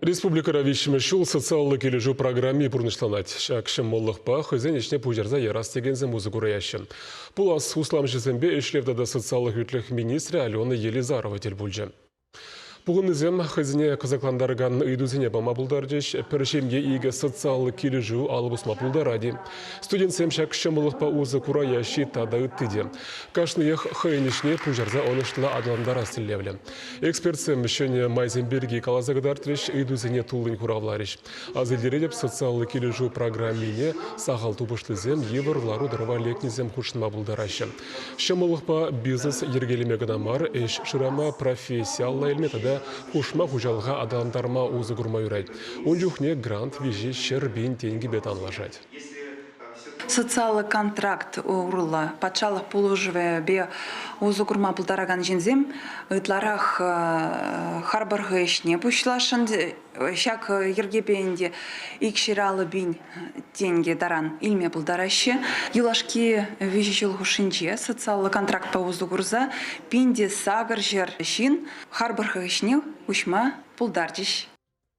Республикӑра виҫҫӗмӗш ҫул социаллӑ килӗшӳ программи пурнӑҫланать. Ҫак ҫӑмӑллӑхпа хӑйсен ӗҫне пуҫарса ярас текенсем усӑ кураяҫҫӗ. Пулас усламҫӑсемпе ӗҫлев тата социаллӑ хӳтлӗх министрӗ Алена Елизарова тӗл пулчӗ. Пухӑннисем хӑйсене кӑсӑклантаракан ыйтусене пама пултарчӗҫ. Пӗр ҫемье икӗ социаллӑ килӗшӳ алӑ пусма пултарать-и? Студентсем ҫак ҫӑмӑллӑхпа усӑ кураяҫҫӗ тата ытти те. Кашниех хӑйӗн ӗҫне пуҫарса ӑнӑҫлӑ аталантарас тӗллевлӗ. Экспертсем ҫӗнӗ майсем пирки каласа кӑтартрӗҫ, ыйтусене туллин хуравларӗҫ. Аса илтеретӗп, социаллӑ килӗшӳ программине сахал тупӑшлисем йывӑр лару-тӑрӑва лекнисем хутшӑнма пултараҫҫӗ. Ҫӑмӑллӑхпа бизнес йӗркелеме кӑна мар, ӗҫ шырама, професси алла илме тата хушма хуҫалӑха аталантарма усӑ курма юрать. Ун чухне грант виҫи 100 000 тенкӗпе танлашать. Социаллӑ контракт урлӑ патшалӑх пулӑшӑвӗпе усӑ курма пултаракан ҫынсем ытларах харпӑр хӑй ӗҫне пуҫласшӑн. Ҫак йӗркепе ӗнтӗ 250 пин тенкӗ таран илме пултараҫҫӗ. Юлашки виҫӗ ҫул хушшинче социаллӑ контрактпа усӑ курса 1800 ҫын харпӑр хӑй ӗҫне уҫма пултарчӗҫ.